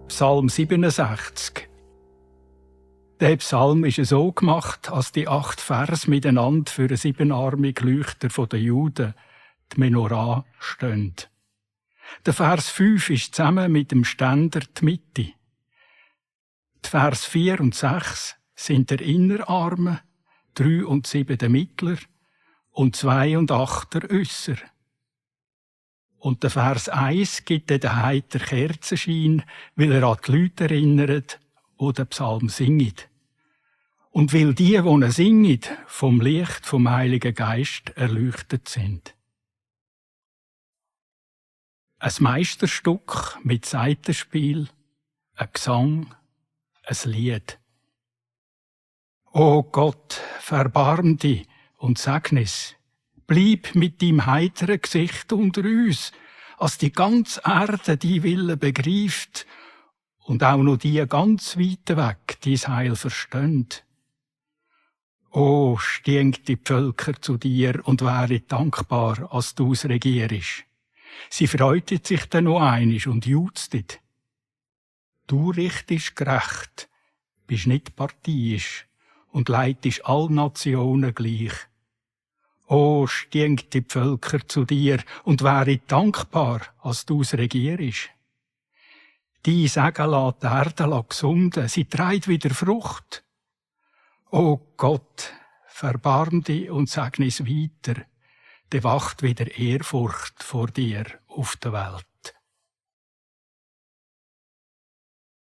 Psalm 67. Der Psalm ist so gemacht, als die 8 Vers miteinander für einen 7-armigen Leuchter der Juden, die Menorah, stehen. Der Vers 5 ist zusammen mit dem Ständer die Mitte. Die Vers 4 und 6 sind der Innerarme, 3 und 7 der Mittler und 2 und 8 der Äusser. Und der Vers 1 gibt den heiter Kerzenschein, weil er an die Leute erinnert, die den Psalm singen. Und weil die ihn singen, vom Licht vom Heiligen Geist erleuchtet sind. Ein Meisterstück mit Saitenspiel, ein Gesang, ein Lied. O Gott, verbarm dich und segnis. Bleib mit deinem heiteren Gesicht unter uns, als die ganze Erde die Wille begreift und auch noch die ganz weit weg dies Heil verstehen. O, stieng die Völker zu dir und wäre dankbar, als du's regierst. Sie freutet sich dann noch einisch und jutztet. Du richtest gerecht, bist nicht parteiisch und leitest all Nationen gleich. O, stieng die Völker zu dir und wäre dankbar, als du's regierst. Die Segen lässt die Erde gesunden, sie trägt wieder Frucht. O Gott, verbarm dich und segne es weiter, dann wacht wieder Ehrfurcht vor dir auf der Welt.